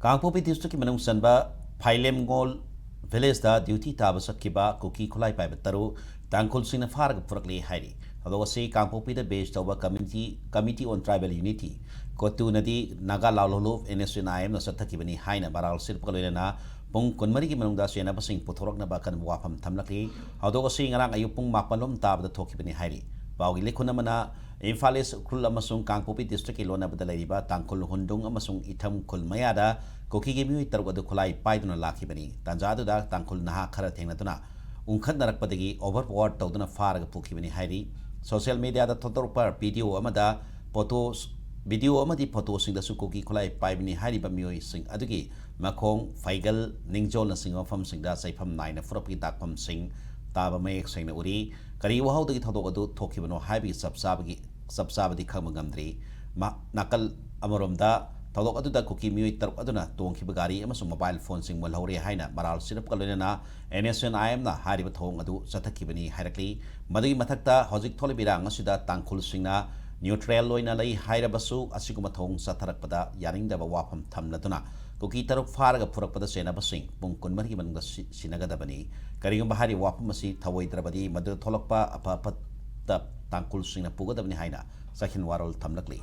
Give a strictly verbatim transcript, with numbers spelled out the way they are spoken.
ꯀꯥꯡꯄꯣꯛꯄꯤ ꯗꯤꯁꯇ꯭ꯔꯤꯛꯀꯤ ꯃꯅꯨꯡ ꯆꯟꯕ ꯐꯥꯏꯂꯦꯝꯉꯣꯜ ꯚꯤꯂꯦꯖꯇ ꯗ꯭ꯌꯨꯇꯤ ꯇꯥꯕ ꯆꯠꯈꯤꯕ ꯀꯨꯀꯤ ꯈꯨꯠꯂꯥꯏ ꯄꯥꯏꯕ ꯇꯔꯨꯛ ꯇꯥꯡꯈꯨꯜꯁꯤꯡꯅ ꯐꯥꯔꯒ ꯄꯨꯔꯛꯂꯦ ꯍꯥꯏꯔꯤ꯫ ꯊꯧꯗꯣꯛ ꯑꯁꯤ ꯀꯥꯡꯄꯣꯛꯄꯤꯗ ꯕꯦꯖ ꯇꯧꯕ community, Committee on Tribal Unity, ꯀꯣꯇꯨꯅꯗꯤ ꯅꯥꯒꯥ ꯂꯥꯜꯍꯧꯂꯨꯞ, NSCN-IM-ꯅ ꯆꯠꯊꯈꯤꯕꯅꯤ ꯍꯥꯏꯅ ꯃꯔꯥꯜ ꯁꯤꯔꯛꯄꯒ ꯂꯣꯏꯅꯅ ꯄꯨꯡ ꯀꯨꯟꯃꯔꯤꯒꯤ ꯃꯅꯨꯡꯗ ꯆꯦꯟꯅꯕꯁꯤꯡ ꯄꯨꯊꯣꯔꯛꯅꯕ ꯑꯀꯟꯕ ꯋꯥꯐꯝ ꯊꯝꯂꯛꯂꯤ꯫ ꯊꯧꯗꯣꯛ ꯑꯁꯤ ꯉꯔꯥꯡ ꯑꯌꯨꯛ ꯄꯨꯡ ꯃꯥꯄꯟ ꯂꯣꯝ ꯇꯥꯕꯗ ꯊꯣꯛꯈꯤꯕꯅꯤ ꯍꯥꯏꯔꯤ꯫ ꯄꯥꯎꯒꯤ ꯂꯤꯈꯨꯟ ꯑꯃꯅ ꯏꯝꯐꯥꯜ ꯏꯁ ꯎꯈ꯭ꯔꯨꯜ ꯑꯃꯁꯨꯡ ꯀꯥꯡꯄꯣꯛꯄꯤ ꯗꯤꯁꯇ꯭ꯔꯤꯛꯀꯤ ꯂꯣꯟꯅꯕꯗ ꯂꯩꯔꯤꯕ ꯇꯥꯡꯈꯨꯜ ꯍꯨꯟꯗꯨꯡ ꯑꯃꯁꯨꯡ ꯏꯊꯝ ꯈꯨꯜ ꯃꯌꯥꯗ ꯀꯨꯀꯤꯒꯤ ꯃꯤꯑꯣꯏ ꯇꯔꯨꯛ ꯑꯗꯨ ꯈꯨꯠꯂꯥꯏ ꯄꯥꯏꯗꯨꯅ ꯂꯥꯛꯈꯤꯕꯅꯤ꯫ ꯇꯥꯟꯖꯥ ꯑꯗꯨꯗ ꯇꯥꯡꯈꯨꯜ ꯅꯍꯥ ꯈꯔ ꯊꯦꯡꯅꯗꯨꯅ ꯎꯪꯈꯠꯅꯔꯛꯄꯗꯒꯤ overpower ꯇꯧꯗꯨꯅ ꯐꯥꯔꯒ ꯄꯨꯈꯤꯕꯅꯤ ꯍꯥꯏꯔꯤ꯫ ꯁꯣꯁꯤꯌꯦꯜ ꯃꯤꯗꯤꯌꯥꯗ ꯊꯣꯛꯇꯣꯔꯛꯄ ꯚꯤꯗꯤꯑꯣ ꯑꯃꯗ ꯐꯣꯇꯣ, ꯚꯤꯗꯤꯑꯣ ꯑꯃꯗꯤ ꯐꯣꯇꯣꯁꯤꯡꯗꯁꯨ ꯀꯨꯀꯤ ꯈꯨꯠꯂꯥꯏ ꯄꯥꯏꯕꯅꯤ ꯍꯥꯏꯔꯤꯕ ꯃꯤꯑꯣꯏꯁꯤꯡ ꯑꯗꯨꯒꯤ ꯃꯈꯣꯡ, ꯐꯩꯒꯜ, ꯅꯤꯡꯖꯣꯜꯅꯆꯤꯡꯕ ꯃꯐꯝꯁꯤꯡꯗ ꯆꯩꯐꯝ ꯅꯥꯏꯅ ꯐꯨꯔꯛꯄꯒꯤ ꯗꯥꯛꯐꯝꯁꯤꯡ ꯇꯥꯕ ꯃꯌꯦꯛ ꯁꯦꯡꯅ ꯎꯔꯤ꯫ ꯀꯔꯤ ꯋꯥꯍꯧꯗꯒꯤ ꯊꯧꯗꯣꯛ ꯑꯗꯨ ꯊꯣꯛꯈꯤꯕꯅꯣ ꯍꯥꯏꯕꯒꯤ ꯆꯞ ꯆꯥꯕꯒꯤ, ꯆꯞ ꯆꯥꯕꯗꯤ ꯈꯪꯕ ꯉꯝꯗ꯭ꯔꯤ꯫ ꯃ-, ꯅꯥꯀꯜ ꯑꯃꯔꯣꯝꯗ ꯊꯧꯗꯣꯛ ꯑꯗꯨꯗ ꯀꯨꯀꯤ ꯃꯤꯑꯣꯏ ꯇꯔꯨꯛ ꯑꯗꯨꯅ ꯇꯣꯡꯈꯤꯕ ꯒꯥꯔꯤ ꯑꯃꯁꯨꯡ ꯃꯣꯕꯥꯏꯜ ꯐꯣꯟꯁꯤꯡ ꯃꯨꯜꯍꯧꯔꯦ ꯍꯥꯏꯅ ꯃꯔꯥꯜ ꯁꯤꯔꯞꯀ ꯂꯣꯏꯅꯅ NSCN-IM-ꯅ ꯍꯥꯏꯔꯤꯕ ꯊꯧꯑꯣꯡ ꯑꯗꯨ ꯆꯠꯊꯈꯤꯕꯅꯤ ꯍꯥꯏꯔꯛꯂꯤ꯫ ꯃꯗꯨꯒꯤ ꯃꯊꯛꯇ ꯍꯧꯖꯤꯛ ꯊꯣꯛꯂꯤꯕ ꯏꯔꯥꯡ ꯑꯁꯤꯗ ꯇꯥꯡꯈꯨꯜꯁꯤꯡꯅ neutral ꯑꯣꯏꯅ ꯂꯩ ꯍꯥꯏꯔꯕꯁꯨ, ꯑꯁꯤꯒꯨꯝꯕ ꯊꯧꯑꯣꯡ ꯆꯠꯊꯔꯛꯄꯗ ꯌꯥꯅꯤꯡꯗꯕ ꯋꯥꯐꯝ ꯊꯝꯂꯗꯨꯅ ꯀꯨꯀꯤ ꯇꯔꯨꯛ ꯐꯥꯔꯒ ꯄꯨꯔꯛꯄꯗ ꯆꯦꯟꯅꯕꯁꯤꯡ ꯄꯨꯡ ꯀꯨꯟꯃꯔꯤꯒꯤ ꯃꯅꯨꯡꯗ ꯁꯤ-, ꯁꯤꯟꯅꯒꯗꯕꯅꯤ꯫ ꯀꯔꯤꯒꯨꯝꯕ ꯍꯥꯏꯔꯤꯕ ꯋꯥꯐꯝ ꯑꯁꯤ ꯊꯧꯑꯣꯏꯗ꯭ꯔꯕꯗꯤ ꯃꯗꯨꯗ ꯊꯣꯛꯂꯛꯄ ꯑꯐ ꯑꯐꯠꯇ ꯇꯥꯡꯈꯨꯜꯁꯤꯡꯅ ꯄꯨꯒꯗꯕꯅꯤ ꯍꯥꯏꯅ ꯆꯥꯛꯍꯦꯟ ꯋꯥꯔꯣꯜ ꯊꯝꯂꯛꯂꯤ꯫